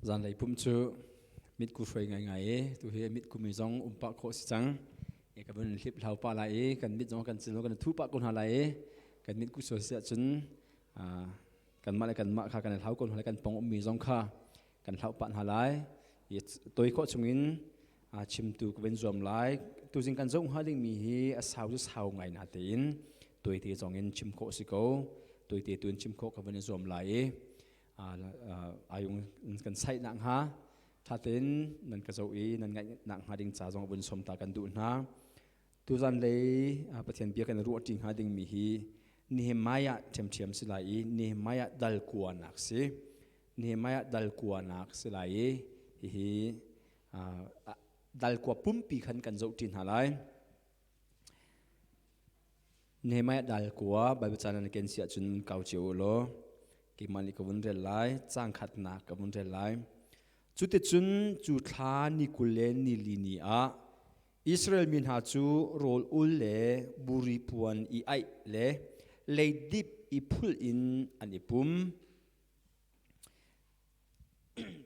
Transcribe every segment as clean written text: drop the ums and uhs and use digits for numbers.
Zanlei pum cu mitku hruai ngaingai i tu hi mitku mi zong um pah khawh si cang. E ka vun hlip hlau pah lai i kan mit zong kan cil kan thu pah ko hna lai i kan mitku sual si ahcun kanmah le kanmah kha kan i hlau ko hna lai kan pong ummi zong kha kan hlau pah hna lai. I toi khawh chungin chimtu ka vun zuam lai. Tuzing kan zoh hnga dingmi hi a sau cu sau ngai na tein tuaite zong in chim khawh si ko. Tuaite tu in chim khawh ka vun i zuam lai i ayung kan saih nak hnga tha tein nan ka zoh i nan ngaih nak hnga ding ca zong vun som ta kan duh hna. Tuzan lei Pathian bia kan ruah ṭi hnga dingmi hi Nehemiah ṭhiamṭhiam si lai i Nehemiah dal kuanak si. Nehemiah dal kuanak si lai i hihi dal kua pumpi khan kan zoh ṭi hna lai. Nehemiah dal kua Baibal ca nan ken si ahcun kau cio u law keimah nih ka vun rel lai caang khatnak ka vun rel lai. Cuticun cu thla ni 20 le ni li ni ah Israel mi hna cu rawl ul le buri puan i aih le leidip i phulh in an i pum.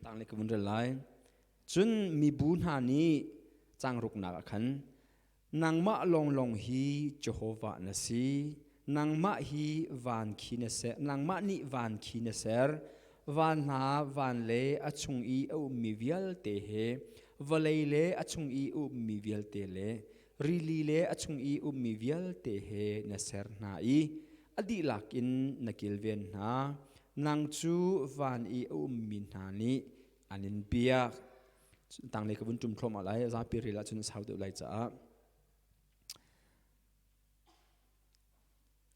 Tanglei ka vun rel lai. Cun mibu hna nih changruknak ah khan nangmah lawnglawng hi Jehovah na si, nangmah hi van khi na ser, nangmah nih van khi na ser, van hna van le a chung i a ummi vialte he, vawlei le a chung i a ummi vialte le rili le a chung i ummi vialte he na ser hna i a dihlak in na kilven hna. Nang cu van i a ummi hna nih an in biak. Tanglei ka vun ṭum thluahmah lai, zapi rel ahcun sau deuh lai caah.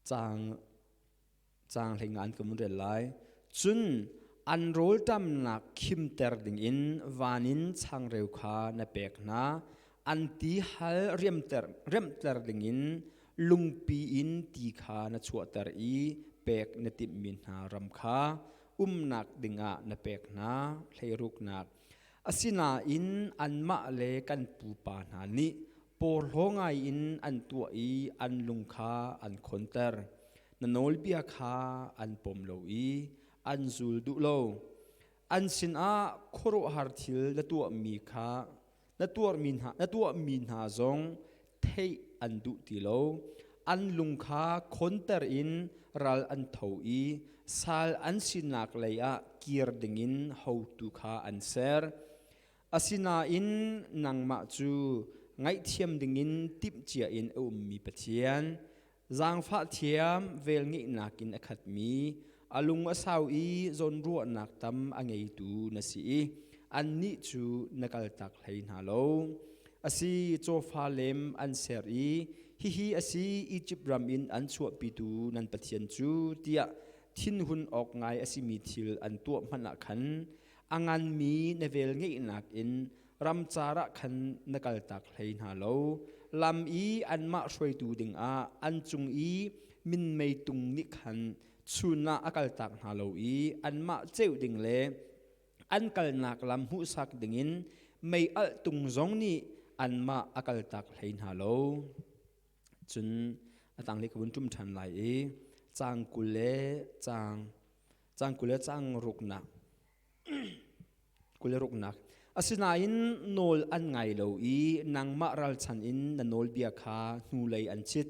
Caang caang hlei nga an ka vun rel lai. Cun an rawlṭamnak khimter dingin van in changreu kha na pek hna. An ti hal riamter remter dingin lungpi in ti kha na chuahter i pek na timhmi hna ram kha umnak dingah na pek hna. Hleiruknak. Asinain anmah le kan pupa hna nih porhlaw ngaiin an tuah i an lung kha an khonter. Na nawlbia kha an pom lo i an zul duh lo. An sinah khuaruahhar thil na tuahmi kha na tuarmi hna na tuahmi hna zong theih an duh ti lo. An lung kha khonter in ral an tho i sal an sinak lei ah kir dingin hotu kha an ser. Asinain nangmah cu ngaihthiam dingin timhcia in a ummi Pathian, zaangfah thiam velngeihnak in a khatmi, a lung a sau i zawnruahnak tam a ngeitu na si i annih cu na kaltak hlei hna lo. Asi, cawfa lem an ser i hihi a si Izipt ram in an chuahpitu nan Pathian cu tiah thinhun awk ngai a simi thil an tuah hmanh ah khan a nganmi na velngeihnak in ramcar ah khan na kaltak hlei hna lo. Lam i anmah hruaitu dingah an cung i minmei tung nih khan chun ah a kaltak hna lo i anmah ceuh ding le an kalnak lam hmuhsak dingin mei alh tung zong nih anmah a kaltak hlei hna lo. Cun a tanglei ka vun ṭum ṭhan lai i caang 20 le caang caang 20 le caang ruknak 26 Asinain nawl an ngai lo i nangmah ralchan in na nawlbia kha hnulei an chit.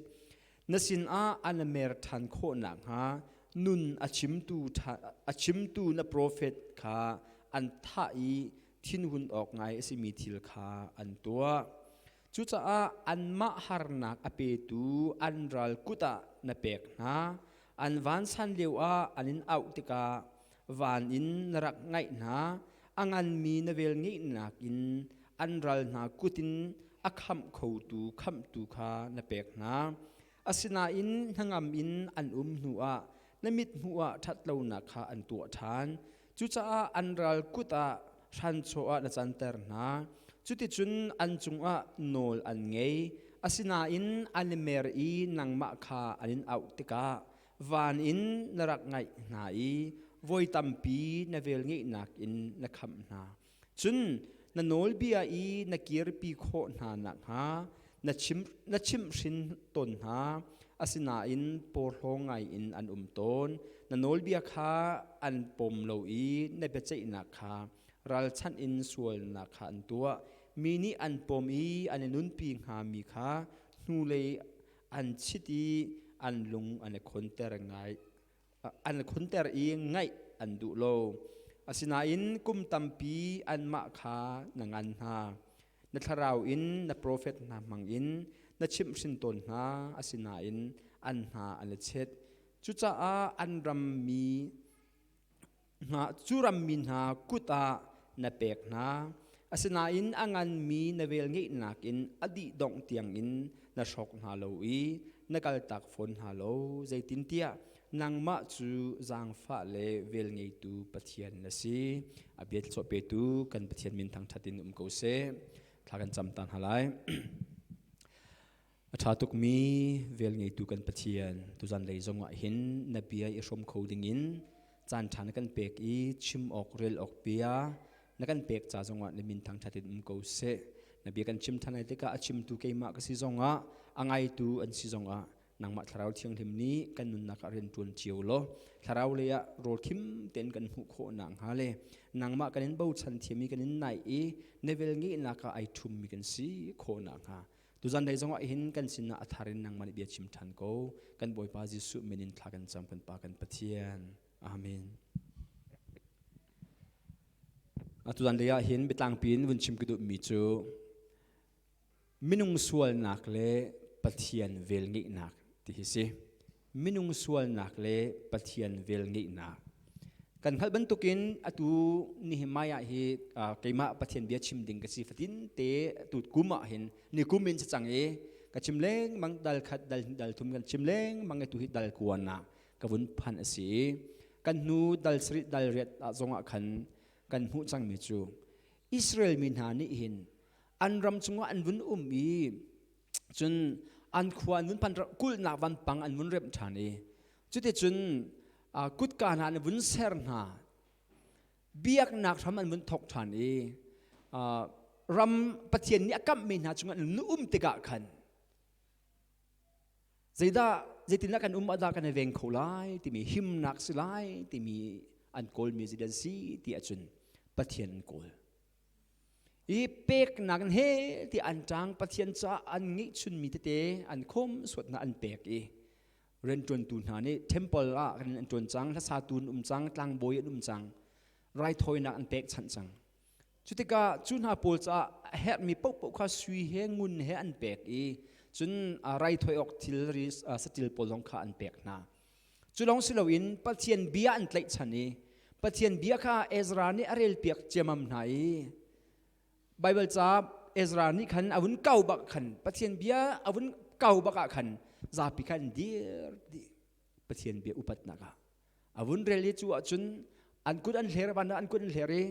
Na sinah an mer ṭhan khawh nakhnga nun a chimtu, a chimtu na profet kha an thah i thinhun awk ngai a simi thil kha an tuah. Cucaah anmah harnak a petu an ral kut ah na pek hna. An vansan lioah an in auh tikah van in na rak ngaih hna. A nganmi na velngeihnak in an ral hna kut in a khamh khotu khamhtu kha na pek hna. Asinain hnangam in an um hnuah na mithmuh ah ṭhatlonak kha an tuah ṭhan. Cucaah an ral kut ah hranchaw ah na canter hna. Cuticun an cungah nawl an ngei. Asinain an i mer i nangmah kha an in auh tikah van in na rak ngaih hna i voi tampi na velngeihnak in na khamh hna. Cun na nawlbia i na kirpi khawh hna nakhnga na chim na chimhhrin tawn hna. Asinain porhlaw ngai in an um tawn. Na nawlbia kha an pom lo i na biaceihnak kha Ralchanh in sualnak kha an tuah. Mi nih an pom i an i nunpi hngami kha hnulei an chit i an lung an i khonter ngai an khonter i ngaih an duh lo. Asinain kum tampi anmah kha na ngan hna. Na thlarau in na profet hna hmangin na chimhhrin tawn hna. Asinain an hna an i chet. Cucaah an rammi hna cu rammi hna kut ah na pek hna. Asinain a nganmi na velngeihnak in a dih dongh tiangin na hrawk hna lo i na kaltak fawn hna lo. Zeitintiah nangmah cu zaangfah le velngeitu Pathian na si. A bia thluachuah petu kan Pathian min thangṭhat in um ko seh. Thla kan cam ta hna lai. A ṭha tukmi velngeitu kan Pathian, tuzan lei zongah hin na bia i hrawm kho dingin caan ṭha na kan pek i chim awk rel awk bia na kan pek ca zongah na min thangṭhat in um ko seh. Na bia kan chim ṭhan lai tikah a chimtu keimah ka si zongah a ngaitu an si zongah nangmah thlarau thianghlim nih kan nunnak ah rian ṭuan cio law thlarau lei ah rawl khim tein kan hmuh khawh nakhnga le nangmah kan in bochan thiam i kan in naih i na velngeihnak ah ai ṭhummi kan si khawh nakhnga Tuzan lei zongah hin kan sinah a thar in nangmah nih bia chim ṭhan ko. Kan Bawipa Jesuh min in thla kan cam kan Pa kan Pathian. Amen. Tuzan lei ah hin biatlangpi in vun chim ka duhmi cu minung sualnak le Pathian velngeihnak ti hi si. Minung sualnak le Pathian velngeihnak. Kan hngalh bantukin atu Nehemiah hi keimah Pathian bia chim ding ka si fatin te tu kum ah hin ni kum in cang i ka chim lengmang dal khat dal dal thum kan chim lengmang tu hi dal kuan ah ka vun phan a si i kan hnu dal sarih dal riat ah zongah khan kan hmuh cangmi cu Israel mi hna nih hin an ram chungah an vun um i cun an khua an vun phan kulhnak vanpang an vun remh ṭhan i cuticun kutka hna an vun ser hna biaknak hram an vun thawk ṭhan i ram Pathian nih a kamhmi hna chungah an um tikah khan zeidah zeitindah kan um ah dah kan i veng kho lai timi himnak si lai timi an kawlmi zeidah si ti ahcun Pathian an kawl. I peknak in he ti an ṭang Pathian caah an ngeihchunmi tete an khawm suat hna an pek i rianṭuantu hna nih temple ah kan an ṭuan cang, hlasatu an um cang, tlangbawi an um cang, raithawinak an pekchanh cang. Cutikah cu hna pawl caah a herhmi paohpaoh kha sui he ngun he an pek i cun raithawi awk thilri saṭil pawl zong kha an pek hna. Cu lawng si loin Pathian bia an tlaihchan i Pathian bia kha Ezra nih a relpiak ciamam hna i Baibal ca Ezra nih khan a vun kau bak khan Pathian bia a vun kau bak ah khan zapi khan dir dih Pathian bia upatnak ah a vun rel i cu ahcun an kut an hler van an kut an hler i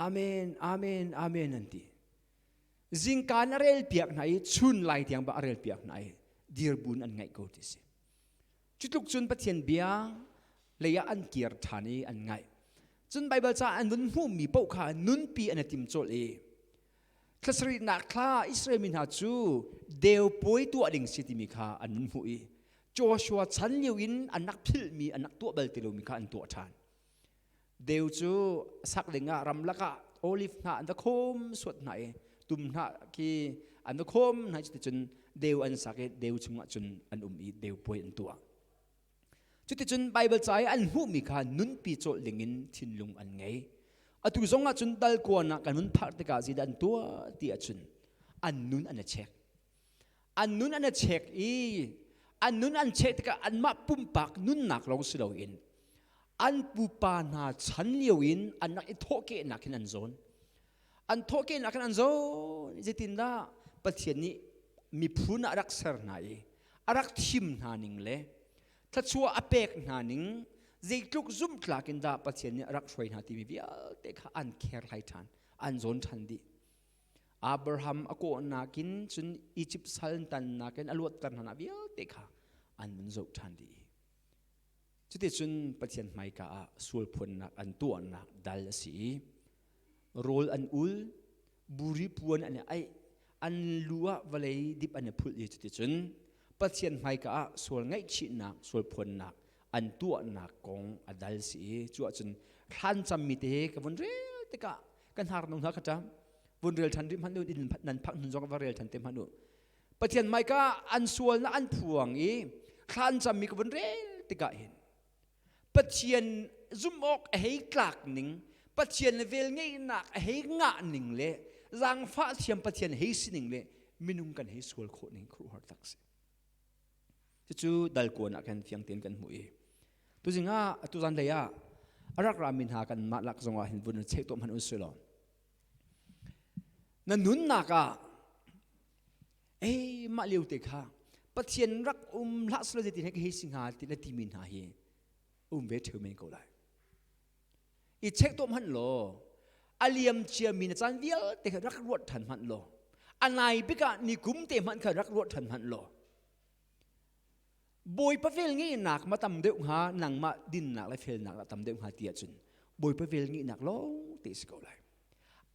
amen amen amen an ti zingka na rel piak hna i chun lai tiang ba a rel piak hna i dirbun an ngaih ko ti si Cutluk cun Pathian bia lei ah an kir ṭhan i an ngaih. Cun Baibal ca an vun hmuhmi paoh kha nunpi an i tim colh i thla sarihnak thla Israel mi hna cu deu puai tuah ding si timi kha an vun hmuh i Joshua chan lio in an rak philhmi an rak tuah bal ti lomi kha an tuah ṭhan. Deu cu sak dingah ramlak ah olive hnah an va khawm suat hna i tum hnah khi an va khawm hna cuticun deu an sak i deu chungah cun an um i deu puai an tuah. Cuticun Baibal ca i an hmuhmi kha nunpi cawlh dingin thinlung an ngei. Atu zong ah cun dal kuan ah kan hun phak tikah zeidah an tuah ti ahcun an nun an i check. An nun an i check i an nun an check tikah anmah pumpak nunnak lawng si loin an pupa hna chan lio in an rak i thawhkehnak hin an zawn an thawhkehnak hin an zawn zeitindah Pathian nih miphun ah a rak ser hna i a rak thim hna ning le thluachuah a pek hna ning zeitluk zumhtlak in dah Pathian nih a rak hruai hna timi vialte kha an kherhlai ṭhan an zawn ṭhan dih Abraham a kawhnak in cun Egypt sal tannak in a luatter hna vialte kha an vun zoh ṭhan dih Cuticun Pathian hmaika ah sualphuannak an tuahnak dal a si i rawl an ul, buri puan an i aih, an lu ah vawlei dip an i phulh i cuticun Pathian hmaika ah sual ngaihchihnak, sualphuannak an tuahnak kong a dal si i cu ahcun thlan cammi te ka vun rel tikah Kan har no hna kha ṭam. Vun rel ṭhan rih hmanh u, in nan phak hnun zong va rel ṭhan te hmanh u. Pathian hmaika an sualnak an phuang i thla an cammi ka vun rel tikah hin Pathian zumh awk a hei tlak ning, Pathian le vel ngeihnak a hei ngah ning le zaangfah thiam Pathian hei si ning le minung kan hei sual khawh ning khuaruahhar tak si. Cucu dalkuan ah khan fiang tein kan hmuh i tuzing ah tuzan lei ah a rak rami hna kan mah lak zongah hin vun check tuah hmanh un law na nunnak ah ei mah lio te kha Pathian rak um hlah selaw zeitin he ka hei si hnga ti na timi hna hi um ve ṭheu men ko lai. I check tuah hmanh law a liam ciami na caan vialte kha rak ruat ṭhan hmanh law a nai bik ah ni kum te hmanh kha rak ruat ṭhan hmanh law Bawipa vel ngeihnak ma tam deuh hnga nangmah dinnak le felnak la tam deuh hnga ti ahcun Bawipa vel ngeihnak lawng te si ko lai.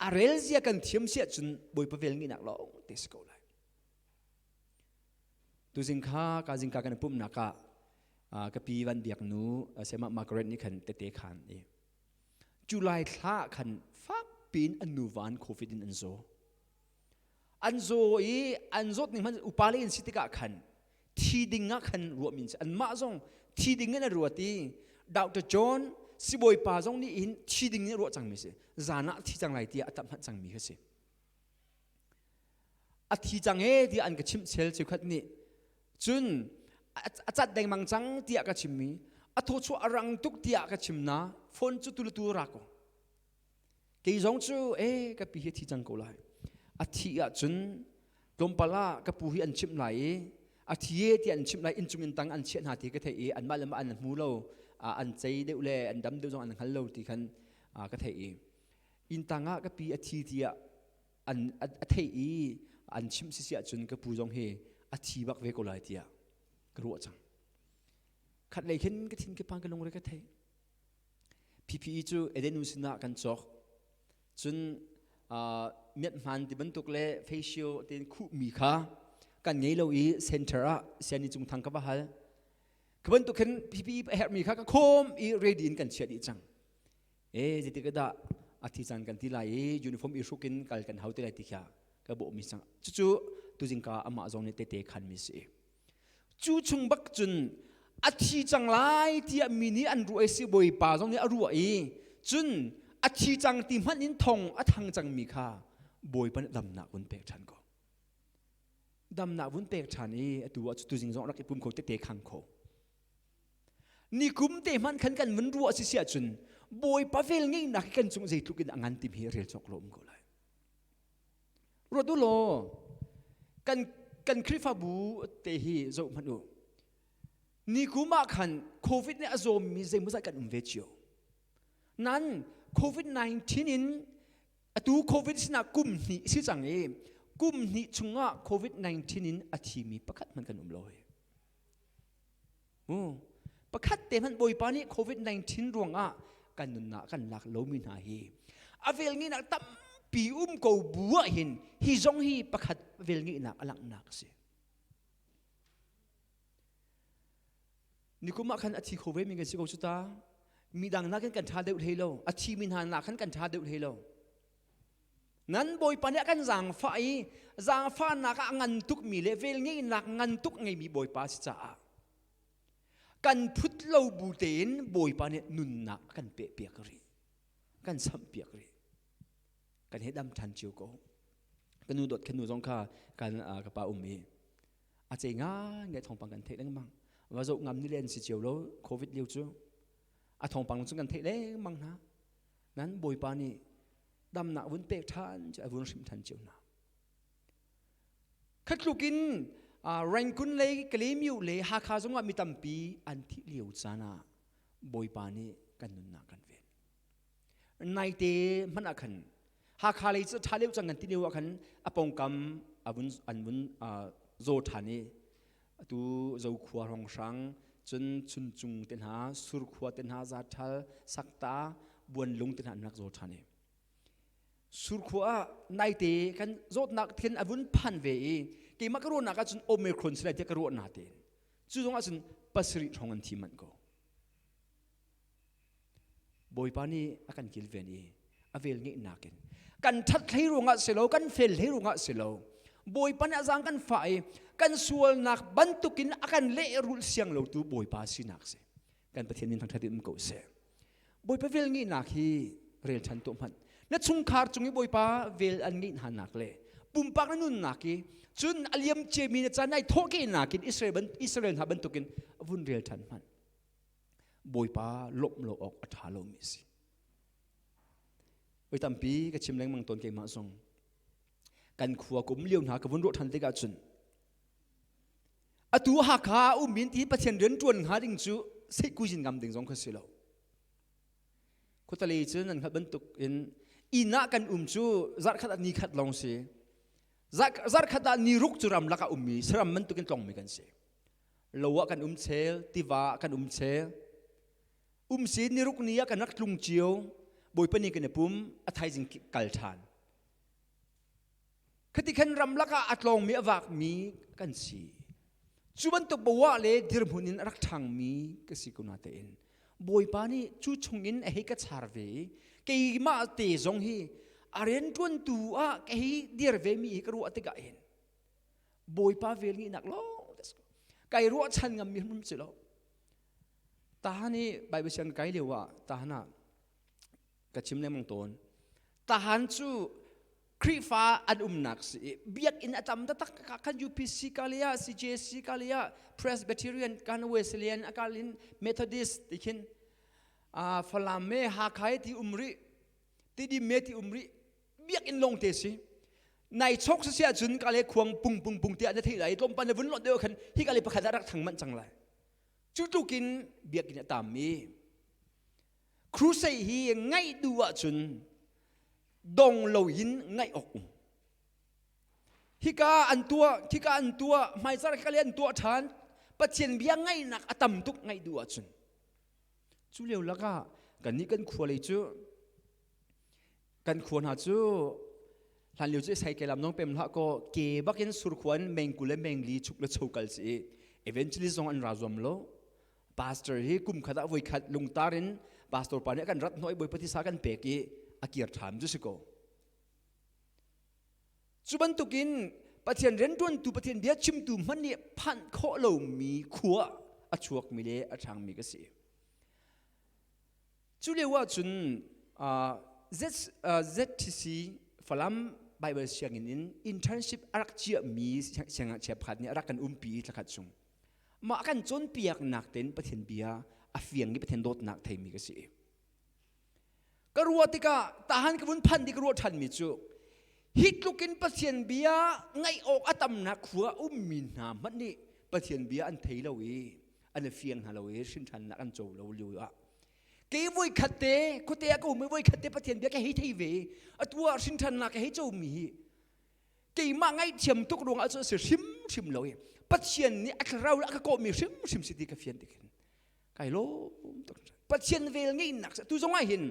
A rel zia kan thiam si ahcun Bawipa vel ngeihnak lawng te si ko lai. Tuzing kha ka zingka kan pumhnak ah ka pi van biak nu sema Margaret nih khan tete khan i July thla khan fak pin an nu van COVID in an zaw. An zaw i an zawt ning hmanh upa le in si tikah khan thi ding ah khan ruah min si anmah zong thi ding in a ruat i Dr. John sibawi pa zong nih hin thi ding in a ruah cangmi si zan ah thi cang lai tiah a tap hmanh cangmi kha si a thi cang e tiah an ka chimh chel cheukhat nih cun a cat dengmang cang tiah ka chimmi a thawchuah a rang tuk tiah ka chim na phone cu tu le tu ra ko Kei zong cu e ka pi hi a thi cang ko lai. A thih ahcun tlawmpal ah ka pu hi an chimh lai i a thi e tiah an chimh lai inncung in tang an chiah hna ti ka theih i anmah le mah an hmu lo an cei deuh le an dam deuh zong an hngal lo ti khan ka theih i inn tang ah ka pi a thi tiah an a theih i an chimh sisi ahcun ka pu zong hi a thi bak ve ko lai tiah ka ruah cang. Khat lei khin ka thin ka pang ka lungre ka thei. PPE cu Eden sinah kan cawk. Cun miathman ti bantuk le facial tein khuhmi kha kan ngei lo i center ah siani cung thang ka va hal. Ka bantuk khin PPE a herhmi kha ka khawm i ready in kan chiah dih cang. E zeitik dah a thi caan kan ti lai i uniform i hruk in kal kan hau te lai ti kha ka bawhmi cang. Cucu tuzingka amah zong nih tete khanmi si. Cu chung bak cun a thi cang lai tiah mi nih an ruah i sibawipa zong nih a ruah i cun a thi cang ti hmanh in thong a thang cangmi kha Bawipa nih damnak vun pek ṭhan ko. Damnak vun pek ṭhan i atu ah tuzing zong rak i pum kho tete khang kho. Nikum te hmanh khan kan vun ruah si si ahcun Bawipa vel ngeihnak hi kan cung zeitluk in a ngan timi hi rel cawk lo um ko lai. Ruat u law kan kan Khrihfabu te hi zoh hmanh u. Nikum ah khan COVID nih a zawmmi zeimawzat kan um ve cio. Nan COVID-19 in atu COVID sinah kum hnih si cang i kum hnih chungah COVID-19 in a thimi pakhat hmanh kan um lo hi. Mu pakhat te hmanh Bawipa nih COVID-19 ruangah kan nunnak kan lak lomi hna hi a vel ngeihnak tampi um ko bu ah hin hi zong hi pakhat vel ngeihnak a langhnak a si. Nikum ah khan a thi kho ve mi kan si ko cu ta. Mi dang nakin kan ṭha deuh hlei lo. A thi mi hna nak khan kan ṭha deuh hlei lo. Nan Bawipa nih a kan zaangfah i zaangfahnak ah a ngan tukmi le velngeihnak ngan tuk ngeimi Bawipa a si caah kan phut lo bu tein Bawipa nih nunnak a kan pehpiak rih kan samhpiak rih kan he dam ṭhan cio ko ka nu dawt khan nu zong kha kan ka pa um i a cei ngai ngai thawngpang kan theih lengmang va zoh ngam ni len si cio lo covid lio cu a thawngpang cu kan theih lengmang hna nan Bawipa nih damnak vun pek ṭhan cu a vun hrimh ṭhan cio hna. Khatluk in Rangoon lei Kalaymyo le Hakha zongah mi tampi an thih lio caan ah Bawipa nih kan nunnak kan ven. Naite hmanh ah khan Hakha lei cu ṭha lio cang kan ti lio ah khan a pawngkam a vun an vun zaw ṭhan i atu Zokhua hrawnghrang cun Chuncung te hna Surkhua te hna Zathal Sakta Buanlung te hna an rak zaw ṭhan i Surkhua ah naite kan zawtnak then a vun phan ve i keimah ka ruahnak ahcun Omicron si lai tiah ka ruah na tein cu zong ahcun pasarih hrawng an thi manh ko Bawipa nih a kan kilven i. A vel ngeihnak in. Kan ṭhat hlei ruangah si lo, kan fel hlei ruangah si lo. Bawipa nih a zaang kan fah i kan sualnak bantukin a kan lehrulh siang lotu Bawipa sinak si. Kan Pathian min thangṭhat in um ko seh. Bawipa vel ngeihnak hi rel ṭhan tuah hmanh. Na chungkhar cung i Bawipa vel an ngeih hna nak le pumpak na nunnak i cun a liam ciami na caan ai thawhkehnak in Israel, ban, Israel hna bantukin vun rel ṭhan hmanh. Bawipa lawmh lo awk a ṭha lomi a si. Oi tampi ka chim lengmang tawn keimah zong. Kan khua ka um lio hna ka vun ruah ṭhan tikah cun atu Hakha um in ti Pathian rian ṭuan hnga ding cu seihkuzin ngam ding zong kha si lo. Khuatali cu nan hngalh bantuk in inn ah kan um cu zarhkhat ah ni khat lawng si. Zarhkhat ah ni ruk cu ramlak ah ummi saram bantuk in tlongmi kan si. Lo ah kan um chel, tiva ah kan um chel. Um si ni ruk ni ah kan rak tlung cio. Bawipa ni kan i pum, a thaizing kal ṭhan. Khati khan ramlak ah a tlawngmi a vakmi kan si. Cu bantuk bawah le dirhmun in a rak ṭhangmi ka si ko natein Bawipa nih cu chungin a hei ka char ve i keimah te zong hi a rianṭuantu ah ka hei dir ve mi hi ka ruah tikah hin Bawipa vel ngeihnak lawng kai ruahchan ngammi hrim si lo. Tahan i Bible siang kai lio ah tahan ah ka chim lengmang tawn. Tahan cu Khrihfa an umnak si i biakinn a tam taktak khan UPC kalia CJC kalia Presbyterian kan Wesleyan akalin Methodist ti khin Falam me Hakha ti um rih Tidim me ti um rih biakinn lawng te si nai chok si ahcun kale khuang pung pung pung tiah na theih lai tlawmpal na vun lot deuh khan hi kale pakhat ah rak thang manh cang lai cu tlukin biakinn a tam mi crusade hi ngaih duh ahcun dong loin ngaih awk um hika an tuah hika an tuah hmaizar hika le an tuah ṭhan Pathian bia ngaihnak a tam tuk ngaih duh ahcun cu lio lakah kannih kan khua lei cu kan khua hna cu hlan lio cu sai lam nong pem hlah ko ke bakin surkhua in mengku le mengli chuk le cho kal si evangelist zong an ra zuam lo Pastor hi kum khat ah voikhat lungtar in pastor pa nih a kan rat hnawh i Bawipa thisa kan pek i a kir ṭhan cu si ko. Cu bantukin Pathian rianṭuantu Pathian bia chimtu hmanh nih phanh khawh lomi khua a chuakmi le a ṭhangmi ka si. Cu lio ahcun ZTC Falam Bible sianginn in internship a rak ciahmi siangngakchia pakhat nih a rak kan umpi i thlakhat chung. Mah kan cawnpiaknak tein Pathian bia a fiang i Pathian dawtnak theimi ka si. Ka ruah tikah tahan ka vun phan di ka ruah ṭhanmi cu hi tluk in Pathian bia ngaih awk a tamnak khua ummi hna hmanh nih Pathian bia an thei lo i an i fiang hna lo i hrinṭhannak an co lo lio ah kei voi khat te khuate ah ka um i voi khat te Pathian bia ka hei thei ve atu ah hrinṭhannak ka hei co mi hi keimah ngaihthiam tuk ruangah cu a si hrimhrim lo i Pathian nih a thlarau a ka kawhmi hrimhrim si ti ka fian tik hin kai lawm tuk Pathian vel ngeihnak tu zong ah hin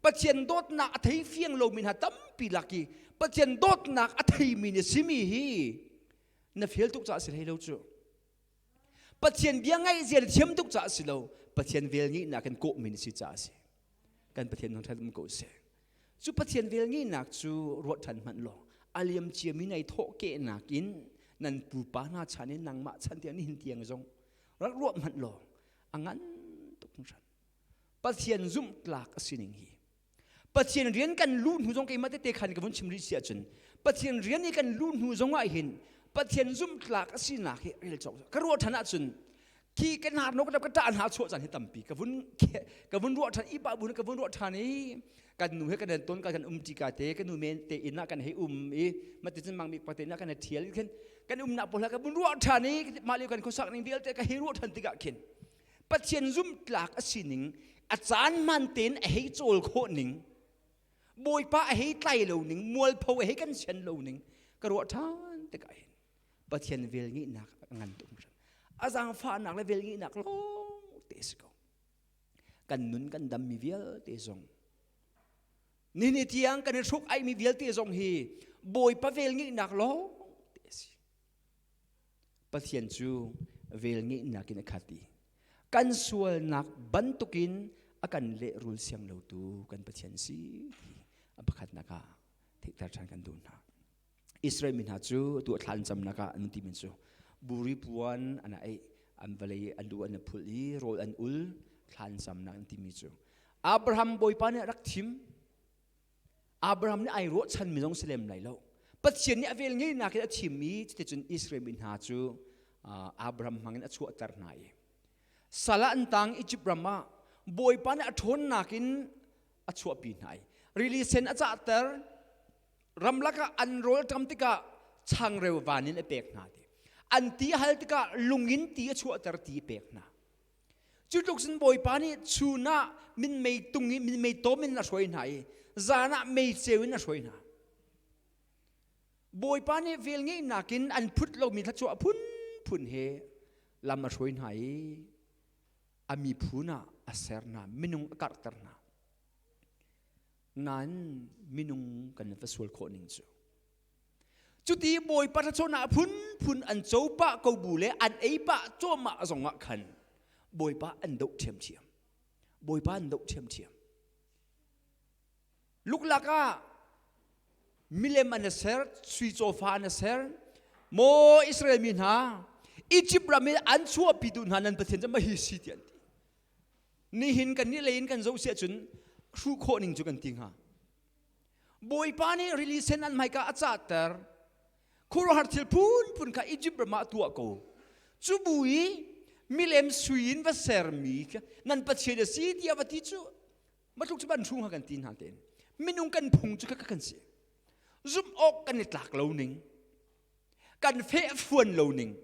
Pathian dawtnak a thei fiang lomi hna tampi lak i Pathian dawtnak a theimi na simi hi na fel tuk caah si hlei lo cu Pathian bia ngaih zia na thiam tuk caah si lo Pathian vel ngeihnak in kawhmi na si caah a si kan Pathian thangṭhat um ko seh Cu Pathian velngeihnak cu ruat ṭhan hmanh law a liam ciami nai thawhkehnak in nan pupa hna chan in nangmah chan tiang nihin tiang zong rak ruah hmanh law a ngan tuk hringhran. Pathian zumhtlak a sining hi Pathian rian kan luh hnu zong keimah tete khan ka vun chim rih si ahcun Pathian rian i kan luh hnu zong ah hin Pathian zumhtlak a sinak hi rel cawk ka ruah ṭhan ahcun khi ka hnar no ka ka ṭah hna chuah caan hi tampi ka vun ka vun ruah ṭhan i pa bu ka vun ruah ṭhan i kan nu he kan ton ka kan um ṭi ka te kan nu men te inn ah kan hei um i mati cun mang mi pa te na kan thial khin kan um nak pawl kan vun ruah ṭhan i mah lio kan khuasak ning vialte ka hei ruah ṭhan tikah khin Pathian zumhtlak a sining a caan man tein a hei cawl khawh ning Bawipa a hei tlai lo ning mualpho a hei kan sian lo ning ka ruah ṭhan tikah hin Pathian velngeihnak a ngan tuk hringhran. A zaangfahnak le velngeihnak lawng te si ko. Kan nun kan dammi vialte zong nini tiang kan i hruk aimi vialte zong hi Bawipa velngeihnak lawng te a si. Pathian cu velngeihnak in a khat i kan sualnak bantukin a kan lehrul siang lotu kan Pathian si ti. A pakhatnak ah theihter ṭhan kan duh hna. Israel mi hna cu tu thla an camnak ah an timi cu buri puan an ei an vawlei an lu an phul i rawl an ul thla an camnak an timi cu Abraham bawipa nih a rak thim. Abraham nih ai ruahchan mi zong si lem lai lo. Pathian nih a vel ngeinak in a thim i cuticun Israel mi hna cu Abraham hmangin a chuahter hna i sal ah an tang. Egypt ram ah Bawipa nih a ṭhawnnak in a chuahpi hna i rili sen a cahter, ramlak ah an rawl ṭam tikah changreu van in a pek hna ti, an ti a hal tikah lung in ti a chuahter, ti a pek hna. Cu tluk cun Bawipa nih chun ah minmei tung i minmei tom in a hruai hna i zan ah meiceu in a hruai hna. Bawipa nih velngeihnak in an phut lomi thluachuah phunphun he lam a hruai hna i a miphun ah a ser hna, minung a karhter hna. Nain minung kan va sual khawh ning cu. Cuti Bawipa thluachuahnak phunphun an co pah ko bu le an ei pah cuahmah zong ah khan Bawipa an doh ṭhiamṭhiam. Bawipa an doh ṭhiamṭhiam. Luklak ah milem an ser, sui cawfa an ser. Maw Israel mi hna, Egypt ram in an chuahpitu hna nan Pathian cu mahi si ti an ti. Nihin kan nih lei in kan zoh siah cun hruh khawh ning cu kan ti hnga. Bawipa nih rili sen an hmaika a cahter. Khuaruahhar thil phunphun kha Egypt ram ah tuah ko. Cu bu i milem sui in va sermi nan Pathian a si tiah va ti cu matluk cu ban hru kan ti hna tein minung kan phung cu kha kan si. Zumh awk kan i tlak lo ning, kan fehfuan lo ning,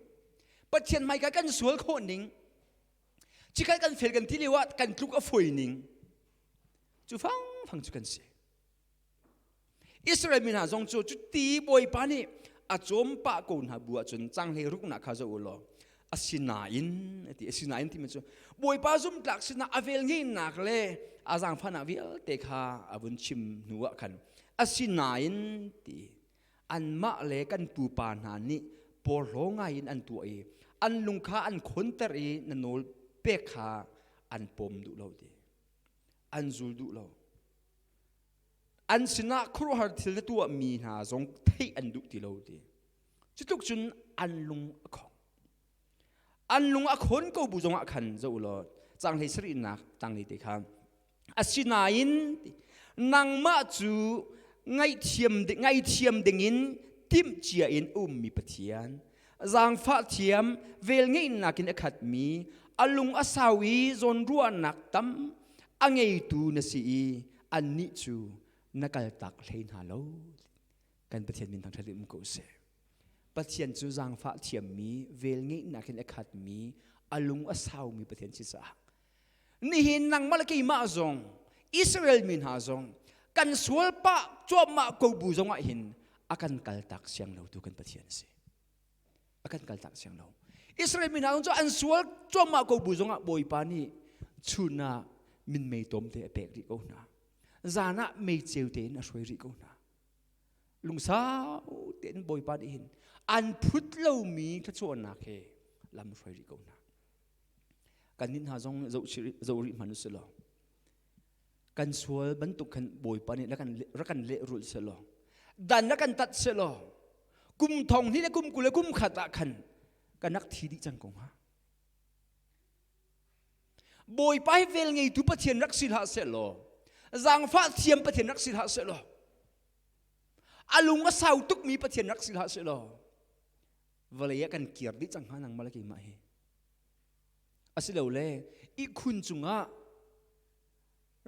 Pathian hmaika kan sual khawh ning, cikhat kan fel kan ti lio ah kan tluk a foi ning cu fangfang cu kan si. Israel mi hna zong cu cuti Bawipa nih a cawm pah ko hna bu ahcun changlei ruknak kha zoh u law, asinain ati. Asinain timi cu Bawipa zumtlak sinah a vel ngeihnak le a zaangfahnak vialte kha a vun chim hnu ah khan asinain ti, anmah le kan pupa hna nih porhlaw ngai in an tuah i an lung kha an khonter i na nawl pek kha an pawm duh lo ti, an zul duh lo. An sinah khuaruahhar thil na tuahmi hna zong theih an duh ti lo ti. Cutluk cun an lung a khong. An lung a khon ko bu zongah khan zoh law changlei sarihnak tanglei te kha, asinain nangmah cu ngaihthiam ngaithiam dingin timhcia in ummi Pathian, zaangfah thiam, velngeihnak in a khatmi, a lung a sau i zawnruahnak tam a ngeitu na si i annih cu na kaltak hlei hna lo. Kan Pathian min thangṭhat um ko seh. Pathian cu zaangfah thiammi, velngeihnak in a khatmi, a lung a saumi Pathian si caah nihin nangmah le keimah zong, Israel mi hna zong kan sual pah cuahmah ko bu zong ah hin a kan kaltak siang lo tu kan Pathian a si. A kan kaltak siang lo. Israel mi hna zong cu an sual cuahmah ko bu zong ah Bawipa nih chun ah minmei tom te a pek rih ko hna, zan ah meiceu tein a hruai rih ko hna. Lungsau tein Bawipa nih hin an phut lomi thluachuahnak he lam hruai rih ko hna. Kan nih hna zong zoh rih hmanh usih law, kan sual bantuk khan Bawipa nih rak kan lehrulh seh law, dan rak kan tat seh law, kum thong hnih le kum 20 le kum khat ah khan kan rak thi dih cang ko hnga. Bawipa hi vel ngeitu Pathian rak si hlah seh law, zaangfah thiam Pathian rak si hlah seh law, a lung a sau tukmi Pathian rak si hlah seh law, vawlei ah kan kir dih cang hnga nangmah le keimah hi. Asilole ihkhun cungah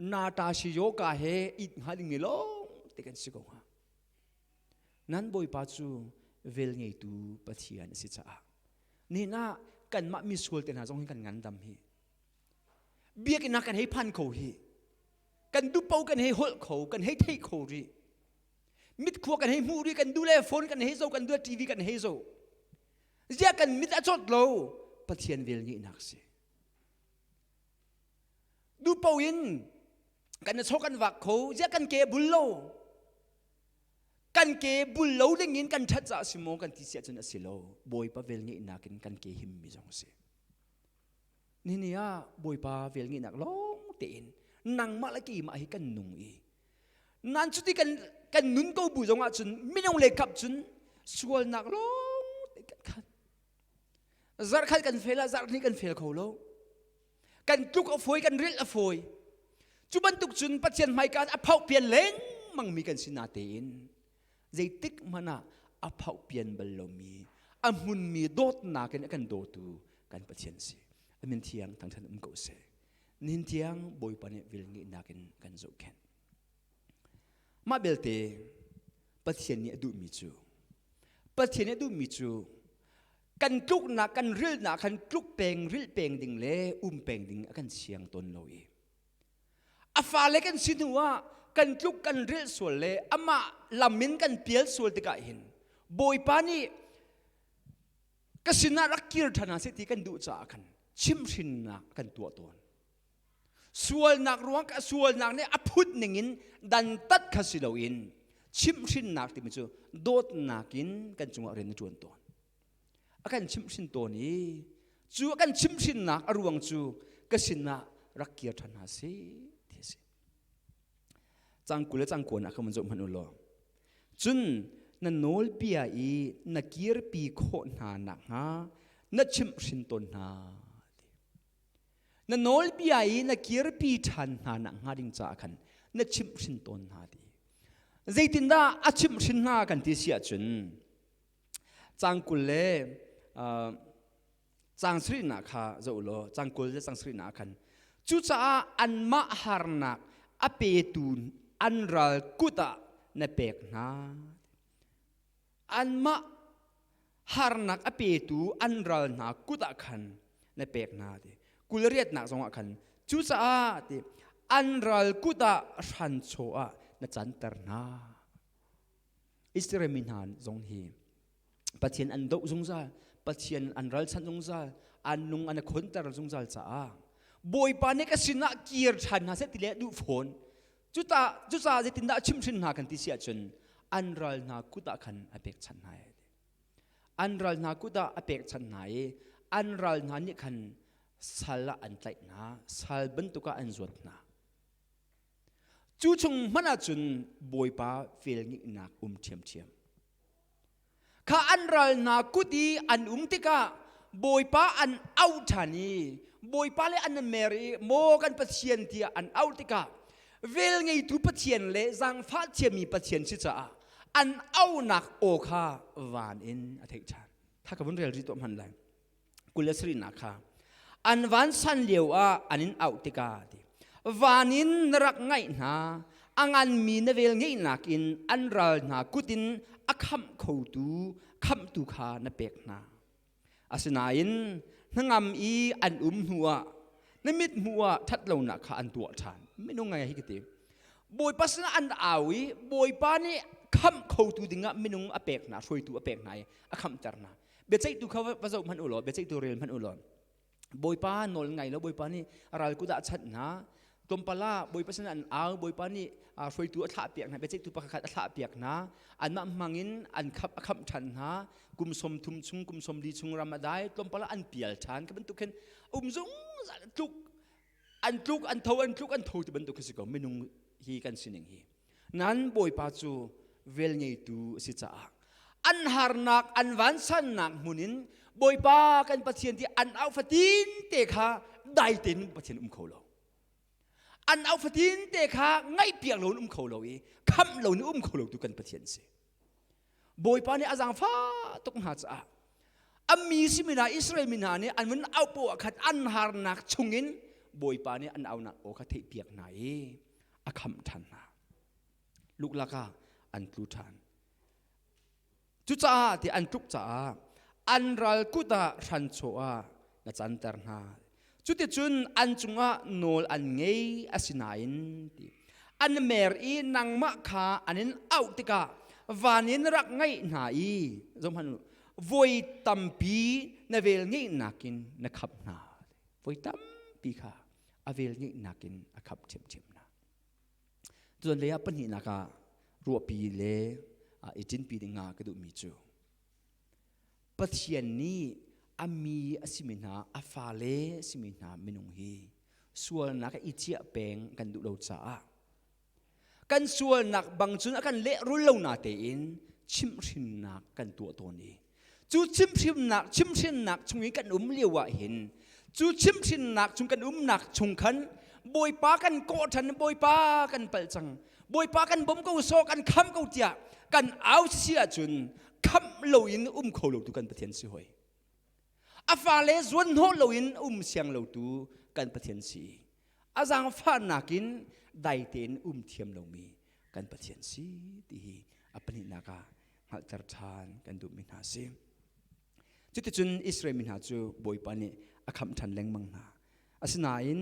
nata shiyoka he it hnga ding mi lawng te kan si ko hnga. Nan Bawipa cu vel ngeitu Pathian a si caah nihin ah kanmah misual te hna zong hi kan ngandam hi, biakinn ah kan hei phan kho hi, kan dupo kan hei holh kho, kan hei thei kho rih, mitkhua kan hei hmuh rih, kan duh le phone kan hei zo, kan duh TV kan hei zo. Ziah kan mit a cawt lo? Pathian vel ngeihnak si. Dupo in kan chaw kan vak kho, ziah kan ke bul lo? Kan ke bul lo ding in kan ṭhat caah si maw kan ti siah cun a si lo. Bawipa vel ngeihnak in kan ke himmi zong a si. Nini ah Bawipa vel ngeihnak lawng tein nangmah le keimah hi kan nung i. Nan cuti kan kan nun ko bu zong ah cun minung le kap cun sualnak lawng te kan khat. Zarh khat kan fail ah zarh hnih kan fail kho lo. Kan tluk a fawi, kan rilh a fawi. Cu bantuk cun Pathian hmaika a phauh pian lengmang mi kan si natein zeitik hmanh ah a phauh pian bal lomi a hmunmi dawtnak in a kan dawtu kan Pathian si. A min thiang thangthan um ko seh. Nihin tiang Bawipa nih vil ngeihnak in kan zohkhenh. Mah belte Pathian nih a duhmi cu Pathian nih a duhmi cu kan tluknak kan rilnak khan tluk peng rilh peng ding le um peng ding a kan siang tawn lo i a fale kan si hnu ah kan tluk kan rilh sual le amah lam in kan pial sual tikah hin Bawipa nih ka sinah rak kir ṭhan hna seh ti kan duh caah khan chimhhrinnak kan tuah tawn. Sualnak ruang sualnak nih a phut ningin dantat kha si loin chimhhrinnak timi cu dawtnak in kan cungah rian a ṭuan tawn. A kan chimhhrin tawn i cu a kan chimhhrinnak a ruang cu ka sinah rak kir ṭhan hna seh ti a si. Cangkul le cangkuan ah khan zoh hmanh u law cun na nawlbia i na kirpi khawh hna nakhnga na chimhhrin tawn hna. Na nawlbia i na kirpi ṭhan hna nakhnga ding caah khan na chimhhrin tawn hna ti. Zeitindah a chimhhrin hna kan ti si ahcun cangkul le cang sarihnak kha zoh law cang 20 le cang sarihnak khan cucaah anmah harnak a petu an ral kut ah na pek hna anmah harnak a petu an ral hna kut ah khan na pek hna ti kul riatnak zongah khan cucaah ti an ral kut ah hranchaw ah na canter hna Israel mi hna zong hi Pathian an doh zungzal, Pathian an ralchanh zungzal, an lung an khonter zungzal caah Bawipa nih ka sinah kir ṭhan hna seh ti le duh fawn. Cuta cucaah zeitindah chimhhrin hna kan ti si ahcun an ral hna kut ah khan a pekchanh hna i an ral hna kut ah a pekchanh hna i an ral hna nih khan sal ah an tlaih hna, sal bantuk ah an zuat hna. Cu chung hmanh ahcun Bawipa velngeihnak um ṭhiamṭhiam. Kha an ral hna kut i an um tikah Bawipa an auh ṭhan i Bawipa le an mer i maw kan Pathian tiah an auh tikah velngeitu Pathian le zaangfah thiammi Pathian si caah an auhnak aw kha van in a theih ṭhan. Tha ka vun rel rih tuah hmanh lai. 27 kha an vansan lio ah an in auh tikah ti van in na rak ngaih hna a nganmi na vel ngeihnak in an ral hna kut in a khamh khotu khamhtu kha na pek hna asinain hnangam i an um hnuah na mit hmuh ah ṭhatlonak kha an tuah ṭhan minung ngai hi ka ti Bawipa sinah an au i Bawipa nih khamh khotu dingah minung a pek hna hruaitu a pek hna i a khamhter hna biaceihtu kha va zoh hmanh u law biaceihtu rel hmanh u law Bawipa nawl ngai lo Bawipa nih ral kut ah chanh hna tlawmpal ah Bawipa sin an au Bawipa nih hruaitu a thlah piak hna biaceihtu pakhat a thlah piak hna anmah hmang in an khap a khamh ṭhan hna kum 30 chung kum 40 chung ram a dai tlawmpal ah an pial ṭhan ka bantuk khin um zungzal tluk an tluk an tho an tluk an tho ti bantuk khi si ko minung hi kan sining hi nan Bawipa cu vel ngeitu a si caah an harnak an vansannak hmun in Bawipa kan Pathian ti an au fatin te kha dai tein Pathian um kho lo an au fatin te kha ngaihpiak lo in um kho lo i khamh lo in um kho lo tu kan Pathian si Bawipa nih a zaangfah tuk hna caah a mi simi hna Israel mi hna nih an vun auh poah khan an harnak chungin Bawipa nih an aunak aw kha theihpiak hna i a khamh ṭhan hna. Luklak ah an tlu ṭhan. Cucaah ti an tluk caah an ral kut ah hranchaw ah na canter hna. Cuticun an cungah nawl an ngei asinain ti an mer i nangmah kha an in auh tikah van in rak ngaih hna i zohhmanh u voi tampi na vel ngeihnak in na khap hna voi tampi kha a vel ngeihnak in a khap ṭhiamṭhiam hna Cun lei ah pahnihnak ah ruahpi le i ṭinpi ding ah ka duhmi cu Pathian nih a mi a simi hna, a fale a simi hna minung hi sualnak i ciah peng kan duh lo caah. Kan sualnak bang cun a kan lehrul lo na tein chimhhrinnak kan tuah tawn i cu chimhhrinnak chimhhrinnak chung i kan um lio ah hin cu chimhhrinnak chung kan umnak chung khan Bawipa kan kawh ṭhan Bawipa kan palh cang Bawipa kan bawm ko sawh kan kham ko tiah kan au si ahcun khamh loin um kho lo tu kan Pathian si hoi. A fale zuan hnawh loin um siang lo tu kan Pathian si. A zaangfahnak in dai tein um thiam lomi kan Pathian si ti hi a pahnihnak ah hngalhter ṭhan kan duhmi hna si. Cuticun Israel mi hna cu Bawipa nih a khamh ṭhan lengmang hna. Asinain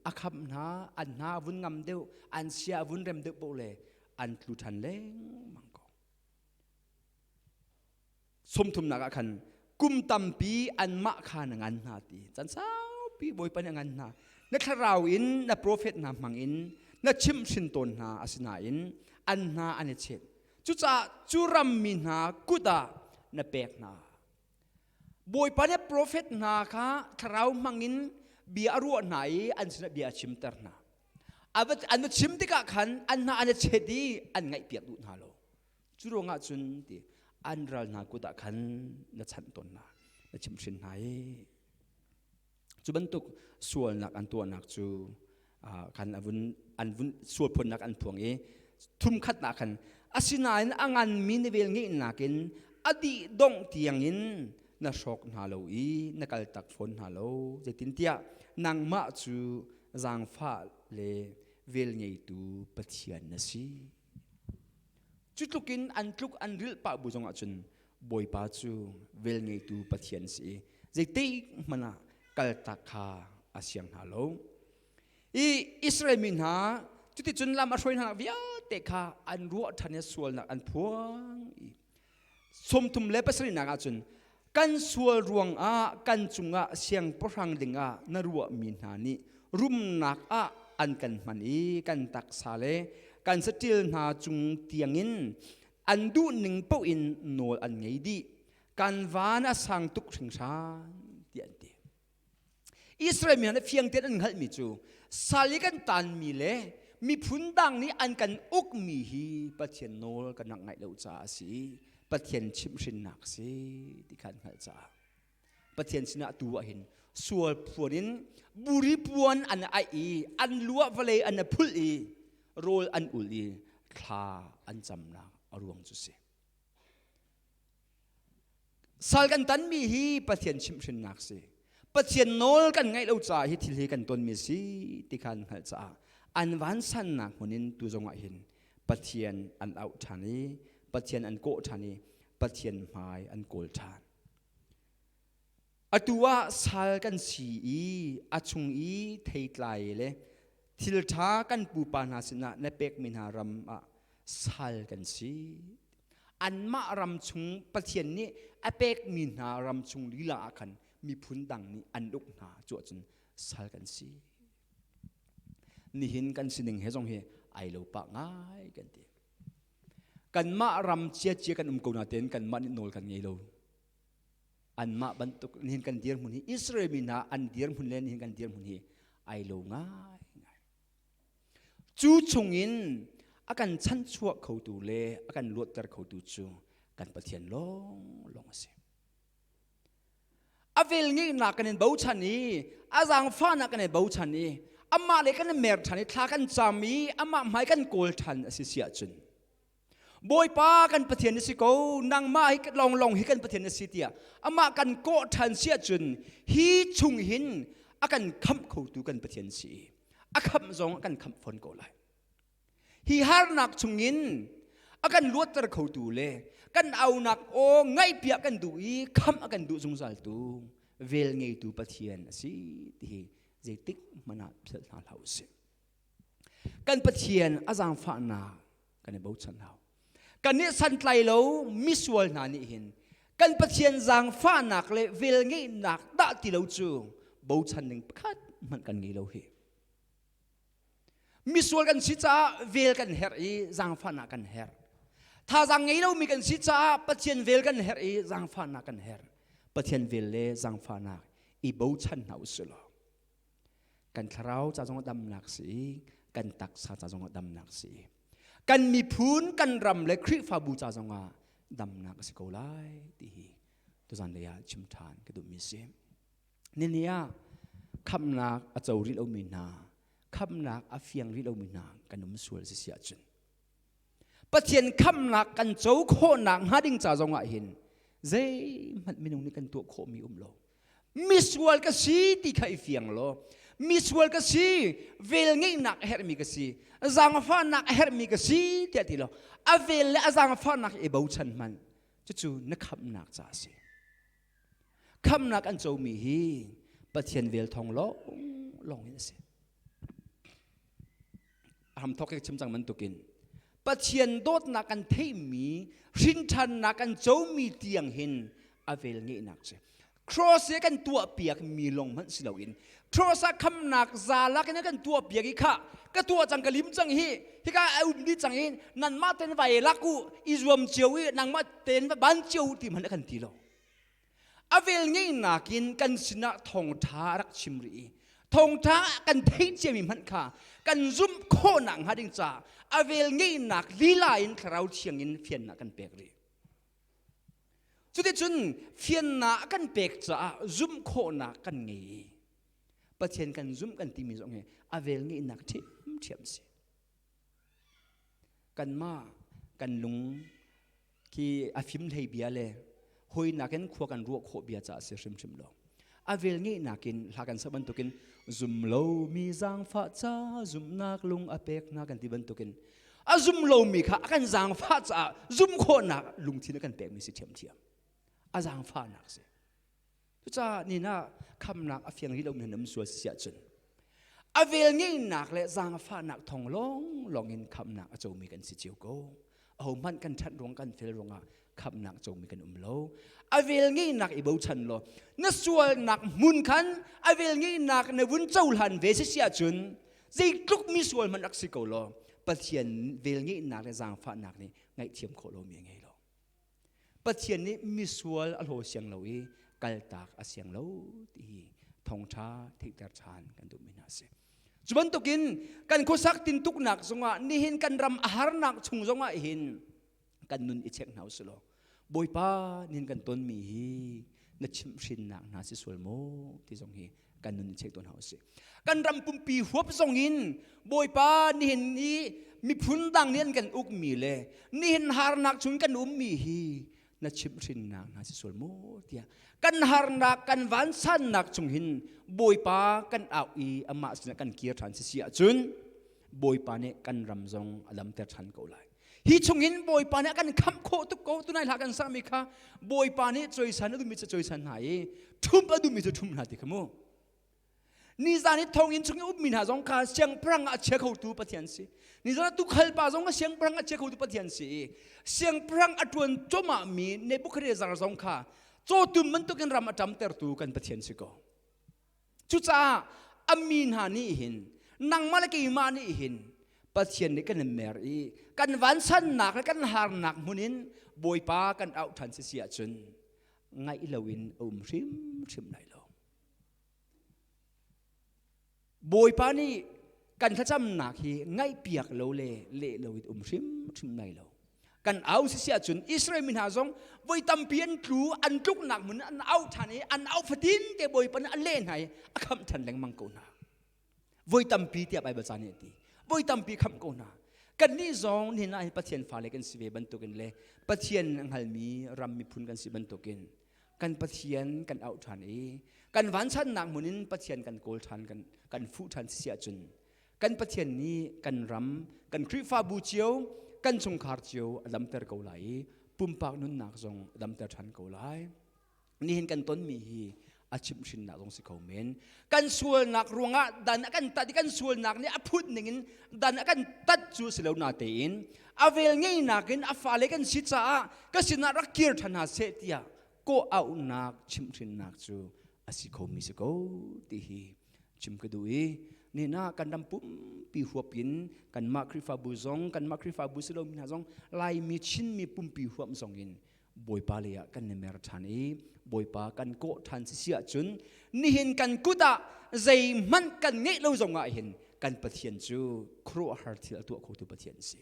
a khamh hna, an hna vun ngam deuh, an sia vun rem deuh paoh le an tlu ṭhan lengmang ko. Sawmthumnak ah khan kum tampi anmah kha na ngan hna ti. Caan saupi Bawipa nih a ngan hna. Na thlarau in na profet hna hmang in na chimhhrin tawn hna asinain an hna an i chet. Cucaah cu rammi hna kut ah na pek hna. Bawipa nih profet hna kha thlarau hmang in bia a ruah hna i an sinah bia a chimter hna. An va chim tikah khan an hna an i chet i an ngaihpiak duh hna lo. Cu ruangah cun ti an ral hna kut ah khan na chanh tawn hna, na chimhhrin hna i cu bantuk sualnak an tuahnak cu khan a vun an vun sual phunnak an phuang i thumkhatnak khan asinain a nganmi na vel ngeihnak in a dih dongh tiangin na hrawk hna lo i na kaltak fawn hna lo zeitintiah nangmah cu zaangfah le vel ngeitu Pathian na si. Cu tluk in an tluk an rilh pah bu zongah cun Bawipa cu vel ngeitu Pathian si i zeitik hmanh ah kaltak kha a siang hna lo. I Israel mi hna cuticun lam a hruai hna vialte kha an ruah ṭhan i sualnak an phuang i 37 nak ahcun kan sual ruangah kan cungah siangpahrang dingah na ruahmi hna nih rumnak ah an kan hman i kan taksa le kan saṭil hna cung tiangin an duhning paoh in nawl an ngei dih kan van a sang tuk hringhran tiah an ti. Israel mi hna nih fiang tein an hngalhmi cu sal i kan taanmi le miphun dang nih an kan ukmi hi Pathian nawl kan rak ngaih lo caah a si i Pathian chimhhrinnak a si ti kha an hngalh caah Pathian sinah tu ah hin sual phuan in buri puan an aih i an lu ah vawlei an i phulh i rawl an ul i thla an camnak a ruang cu si. Sal kan tanmi hi Pathian chimhhrinnak si. Pathian nawl kan ngaih lo caah hi thil hi kan tonmi si ti kha an hngalh caah an vansannak hmun in tu zongah hin Pathian an auh ṭhan i Pathian an kawh ṭhan i Pathian hmai an kawl ṭhan. Atu ah sal kan si i a chung i theitlai le thil ṭha kan pupa hna sinah na pekmi hna ram ah sal kan si. Anmah ram chung Pathian nih a pekmi hna ram chung lila ah khan miphun dang nih an uk hna cu ahcun sal kan si. Nihin kan sining he zong hi ai lo pah ngai kan ti. Kanmah ram ciacia kan um ko natein kanmah nih nawl kan ngei lo. Anmah bantuk nihin kan dirhmun hi Israel mi hna an dirhmun le nihin kan dirhmun hi ai lo ngai ngai. Cu chungin a kan chanchuah khotu le a kan luatter khotu cu kan Pathian lawnglawng a si. A vel ngeihnak kan in bochan i a zaangfahnak kan in bochan i amah le kan i mer ṭhan i thla kan cam i amah hmai kan kawl ṭhan a si si ahcun Bawipa kan Pathian na si ko nangmah hi lawnglawng hi kan Pathian na si tiah amah kan kawh ṭhan si ahcun hi chung hin a kan khamh khotu kan Pathian si a khamh zong a kan khamh fawn ko lai hi harnak chungin a kan luatter khotu le kan aunak aw ngaihpiak kan duh i khamh a kan duh zungzal tu vel ngeitu Pathian a si ti hi zeitik hmanh ah philh hna hlah usih kan Pathian a zaangfahnak kan i bochan hau kannih santlai lo misual hna nih hin kan Pathian zaangfahnak le velngeihnak dah ti lo cu bochan ding pakhat hmanh kan ngei lo hi misual kan si caah vel kan herh i zaangfahnak kan herh thazaang ngei lomi kan si caah Pathian vel kan herh i zaangfahnak kan herh Pathian vel le zaangfahnak i bochan hna usih law kan thlarau ca zong damnak si kan taksa ca zong damnak si. Kan miphun, kan ram le Khrihfabu ca zongah damnak a si ko lai ti hi tuzan lei ah chim ṭhan ka duhmi si. Nini ah khamnak a co rih lomi hna, khamnak a fiang rih lomi hna kan um sual si si ahcun Pathian khamnak kan co khawhnak hnga ding ca zongah hin zeihmanh minung nih kan tuah khawhmi um lo. Misual ka si ti kha i fiang law, misual ka si, vel ngeihnak a herhmi ka si, zaangfahnak a herhmi ka si tiah ti law, a vel le a zaangfahnak i bochan hmanh, cucu na khamhnak ca a si. Khamhnak an comi hi Pathian vel thawng lawng lawng in a si. A hramthawk i chim cang bantukin Pathian dawtnak kan theihmi, hrinṭhannak kan comi tiang hin a vel ngeihnak si. Cross i kan tuahpiak mi lawng hmanh si loin cross ah khamnak zalak in kan tuahpiak i kha ka tuah cang ka lim cang hi hika a um dih cang i nanmah ten vai lak u i zuam cio i nangmah ten va ban cio ti hmanh a kan ti lo. A vel ngeihnak in kan sinah thawngṭha a rak chim rih i thawngṭha kan theih ciami hmanh kha kan zumh khawhnak hnga ding caah a vel ngeihnak lila in thlarau thiang in fiannak kan pek rih. Cuticun fiannak kan pek caah zumh khawhnak kan ngei i Pathian kan zumh kan timi zong hi a vel ngeihnak ṭhiamṭhiam si. Kanmah kan lung khi a fim hlei bia le hoi nakin khua kan ruah khawh bia caah si hrimhrim lo. A vel ngeihnak in hla kan sak bantukin zum lomi zaangfah ca zumhnak lung a pek hna kan ti bantukin a zum lomi kha a kan zaangfah caah zum khawhnak lungthin a kan pekmi si ṭhiamṭhiam. A zaangfahnak si. Cucaah ni na khamnak a fiang rih lomi nam sual si ahcun a vel ngeihnak le zaangfahnak thawng lawnglawng in khamnak a comi kan si cio ko. Ahohmanh kan ṭhat ruang kan fel ruangah khamnak comi kan um lo. A vel ngeihnak i bochan law na sualnak hmun khan a vel ngeihnak na vun cohlan ve si si ahcun zeitluk mi sual hmanh rak si ko law Pathian vel ngeihnak le zaangfahnak nih ngaihthiam khawh lomi a ngei lo. Pathian nih misual a hlaw siang lo i kaltak a siang lo ti hi thawngṭha theihter ṭhan kan duhmi hna a si. Cu bantukin kan khuasak tintuknak zongah nihin kan ram a harnak chung zongah hin kan nun i check hna usih law Bawipa nihin kan tonmi hi na chimhhrinnak hna si sual maw ti zong hi kan nun i check tawn hna usih. Kan ram pumpi huap zong in Bawipa nihin i miphun dang nih an kan ukmi le nihin harnak chung kan ummi hi na chimhhrinnak hna si sual maw tiah kan harnak kan vansannak chung hin Bawipa kan au i amah sinah kan kir ṭhan si si ahcun Bawipa nih kan ram zong a damter ṭhan ko lai. Hi chungin Bawipa nih a kan khamh khawh tuk ko. Tunai hla kan sakmi kha Bawipa nih cawisan a duhmi cu cawisan hna i ṭhumh a duhmi cu ṭhumh hna ti kha mu. Nizan i thonginn chung i ummi hna zong kha siangpahrang ah a chia khotu Pathian si. Nizan ah tuukhal pa zong kha siangpahrang a chia khotu Pathian si i siangpahrang a ṭuan cuahmahmi Nebuchadnezzar zong kha cawtum bantukin ram a ṭamtertu kan Pathian si ko. Cucaah a mi hna nih hin nangmah le keimah nih hin Pathian nih kan in mer i kan vansannak le kan harnak hmun in Bawipa kan auh ṭhan si si ahcun ngaih loin a um hrimhrim lai lo. Bawipa nih kan thlacamnak hi ngaihpiak lo le leh lo in um hrimhrim lai lo. Kan au si si ahcun Israel mi hna zong voi tampi an tlu, an tluknak hmun an au ṭhan i an au fatin te Bawipa nih a leh hna i a khamh ṭhan lengmang ko hna. Voi tampi tiah Baibal ca nih a ti. Voi tampi khamh ko hna. Kannih zong nihin ah hin Pathian fale kan si ve bantukin le Pathian a hngalmi ram miphun kan si bantukin kan Pathian kan auh ṭhan i kan vansannak hmun in Pathian kan kawl ṭhan kan kan fuh ṭhan si ahcun kan Pathian nih kan ram kan Khrihfabu cio kan chungkhar cio a damter ko lai i pumpak nunnak zong a damter ṭhan ko lai. Nihin kan tonmi hi a chimhhrinnak zong si kho men. Kan sualnak ruangah dan a kan tat i kan sualnak nih a phut ningin dan a kan tat cu si lo natein a vel ngeinak in a fale kan si caah ka sinah rak kir ṭhan hna seh tiah kawh auhnak chimhhrinnak cu a si khomi si ko ti hi chim ka duh i nina kan ram pumpi huap in kanmah Khrihfabu zong kanmah Khrihfabu si lomi hna zong Laimi Chinmi pumpi huap zong in Bawipa lei ah kan i mer ṭhan i Bawipa kan kawh ṭhan si si ahcun nihin kan kut ah zeihmanh kan ngeih lo zong ah hin kan Pathian cu khuaruahhar thil a tuah khotu Pathian a si.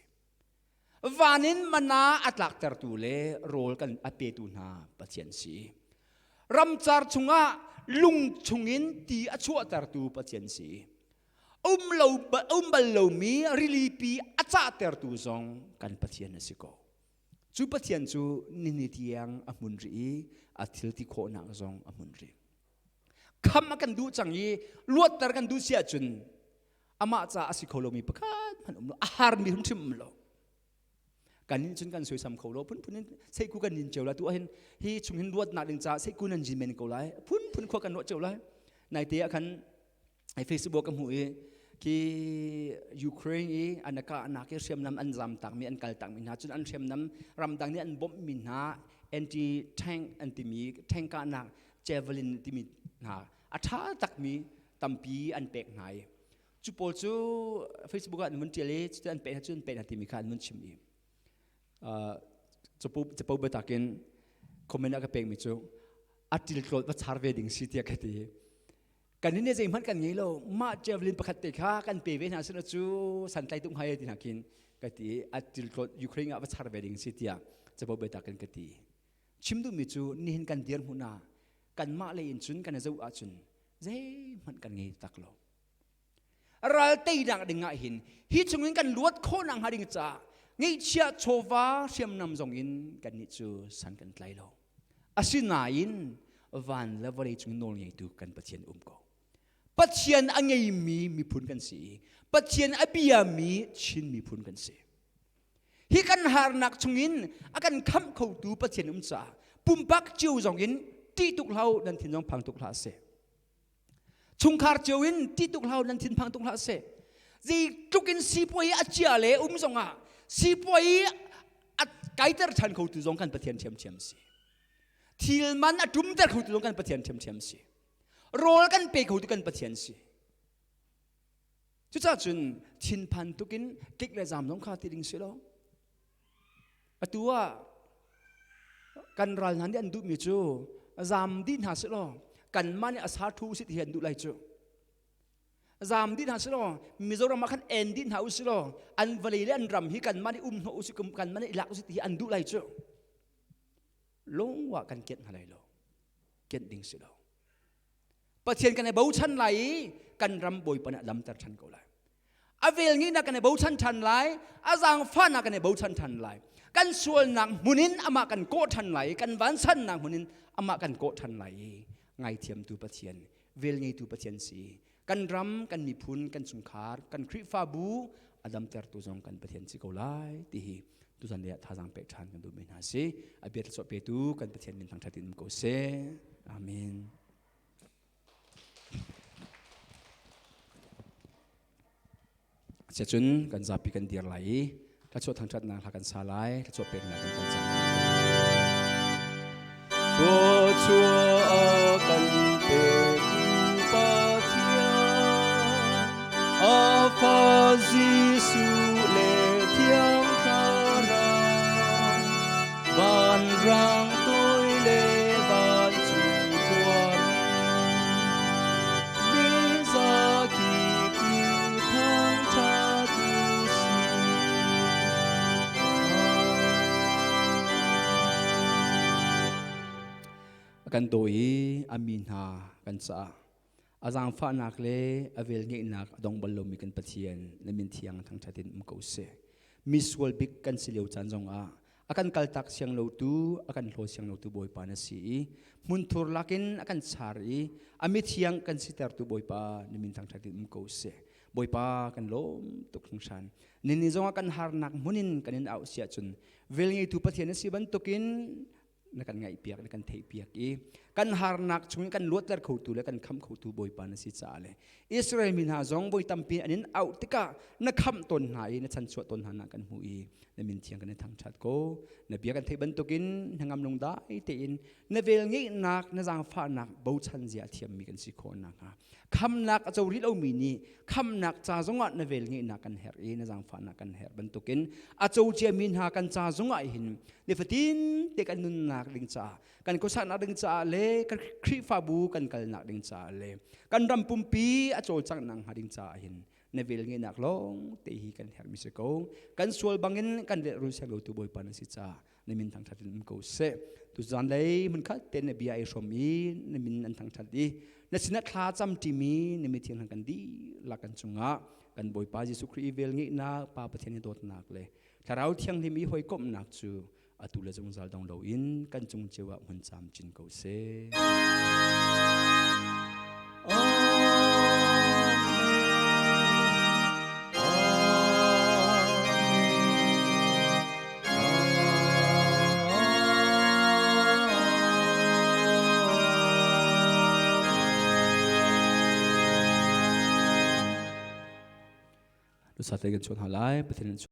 Van in mana a tlaktertu le rawl kan a petu hna Pathian si. Ramcar chungah lung chungin ti a chuahtertu Pathian si. Um lo um bal lomi rilipi a cahtertu zong kan Pathian a si ko. Cu Pathian cu nini tiang a hmun rih i a thil ti khawhnak zong a hmun rih. Kham a kan duh cang i luatter kan duh si ahcun amah ca a si kho lomi pakhat hmanh um lo a harmi hrimhrim um lo kan nin cun kan soisam kho lo phunphun in seiku kan nin ceu lai tu ahhin hi chung hin ruatnak ding caah seiku nan jin men ko lai phunphun khua kan ruah ceu lai naite ah khan ai Facebook ka hmuh i khi Ukraine i an ka nak i hriamnam an zam takmi an kal takmi hna cun an hriamnam ramdang nih an bawmhmi hna anti tank an timi tank kahnak javelin timi hna a ṭha takmi tampi an pek hna i cu pawl cu Facebook ah an vun ṭial i cuti an pek hna cu an pek hna timi kha an vun chim i capo capo biatak in comment ah ka pekmi cu a ṭiltlawt va char ve ding si tiah ka ti kan nih zeihmanh kan ngei lo mah javelin pakhat te kha kan pe ve hna sila cu santlai tuk hnga ti hna khin ka ti a ṭiltlawt Ukraine ah va char ve ding si tiah capo biatak in ka ti Chim duhmi cu nihin kan dirhmun ah kanmah lei in cun kan i zoh ahcun zeihmanh kan ngei tak lo. Ral teinak ding ah hin hi chungin kan luat khawhnak hnga ding caah ngeihchiah chawva hriamnam zong in kannih cu san kan tlai lo. Asinain van le vawlei cung nawl ngeitu kan Pathian um ko. Pathian a ngeimi miphun kan si i Pathian a biami Chin miphun kan si. Hi kan harnak chungin a kan khamh khotu Pathian um caah pumpak cio zong in ṭih tuk hlah nan thin zong phang tuk hlah seh. Chungkhar cio in ṭih tuk hlah nan thin phang tuk hlah seh. Zeitluk in sipuai a chia le um zongah sipuai a kaiter ṭhan khotu zong kan Pathian ṭhiamṭhiam si. Thil man a ṭumter khotu zong kan Pathian ṭhiamṭhiam si. Rawl kan pe khotu kan Pathian si. Cucaah cun thinphan tukin tlik le zaam zong kha ti ding si lo. Atu ah kan ral hna nih an duhmi cu zaam dih hna sih law kanmah nih a sa thu usih ti hi an duh lai cu. Zaam dih hna sih law Mizoram ah khan en dih hna usih law an vawlei le an ram hi kanmah nih um hnawh usih kanmah nih i lak usih ti hi an duh lai cu. Lungwa kan kianh hna lai lo. Kianh ding si lo. Pathian kan i bochan lai i kan ram Bawipa nih a damter ṭhan ko lai. A vel ngeihnak kan i bochan ṭhan lai, a zaangfahnak kan i bochan ṭhan lai. Kan sualnak hmun in amah kan kawh ṭhan lai i kan vansannak hmun in amah kan kawh ṭhan lai i ngaithiamtu Pathian, vel ngeitu Pathian si. Kan ram, kan miphun, kan chungkhar, kan Khrihfabu a damtertu zong kan Pathian si ko lai ti hi tuzan lei ah thazaang pek ṭhan kan duhmi hna si. A bia thluachuah petu kan Pathian min thangṭhat in um ko seh. Amen. Cun kan zapi kan dir lai i thluachuah thangṭhatnak hla kan sa lai, thluachuah peknak in kan cang. Thluachuah kan petu Pathian, a fa Jesuh le Thiang Thlarau, vanrang toi le vancung khuami, mizakip nih thangṭhat u sih. A kan daw i a mi hna kan caah a zaangfahnak le a velngeihnak a dong bal lomi kan Pathian na min thiang thangṭhat in um ko seh. Misual bik kan si lio caan zongah a kan kaltak siang lotu a kan hlaw siang lotu Bawipa na si i hmunthur lakin a kan char i a mithiang kan sitertu Bawipa na min thangṭhat in um ko seh. Bawipa kan lawm tuk hringhran. Nini zongah kan harnak hmun in kan in auh si ahcun velngeitu Pathian na si bantukin na kan ngaihpiak na kan theihpiak i kan harnak chung in kan luatter khotu le kan khamh khotu Bawipa na si caah le Israel mi hna zong voi tampi an in auh tikah na khamh tawn hna i na chanchuah tawn hna na kan hmuh i na min thiang kan in thangṭhat ko na bia kan theih bantukin hnangam lungdai tein na vel ngeihnak na zaangfahnak bochan zia a thiammi kan si khawh nakhnga khamnak a co rih lomi nih khamnak ca zongah na vel ngeihnak kan herh i na zaangfahnak kan herh bantukin a co ciami hna kan ca zongah hin nifatin te kan nunnak ding caah kan khuasaknak ding caah le kan Khrihfabu kan kalnak ding caah le kan ram pumpi a cawlcanghnak hnga ding caah hin Na vel ngeihnak lawng te hi kan herhmi si ko. Kan sual bangin kan lehrul siang lotu Bawipa na si caah na min thangṭhat in um ko seh. Tuzan lei hmunkhat te na bia i hrawm i na min an thangṭhat i na sinah thla cam ṭimi na mithiang hna kan dihlak kan cungah kan Bawipa Jesuh Khrih i vel ngeihnak Pa Pathian i dawtnak le Thlarau Thianghlim i hawikomhnak cu atu le zungzal dong loin kan cung cio ah hmun camcin ko seh. Lusate kan chuan hna lai Pathian.